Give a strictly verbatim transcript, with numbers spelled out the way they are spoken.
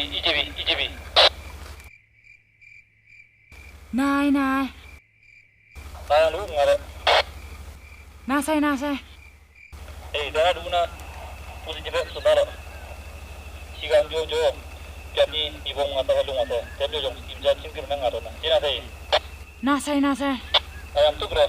E J B, E J B. Nai, nai. Nai, lu nga le. Na sai, na sai. Eh, dai na du na. Pu si jebe su na lo. Shi ga jo jo. Pyat ni, ni bom nga ta lu nga ta. Tem jo jong, tim ja, tim kim na nga ta na. Jina sai. Na sai, na sai. Ayam tu kre.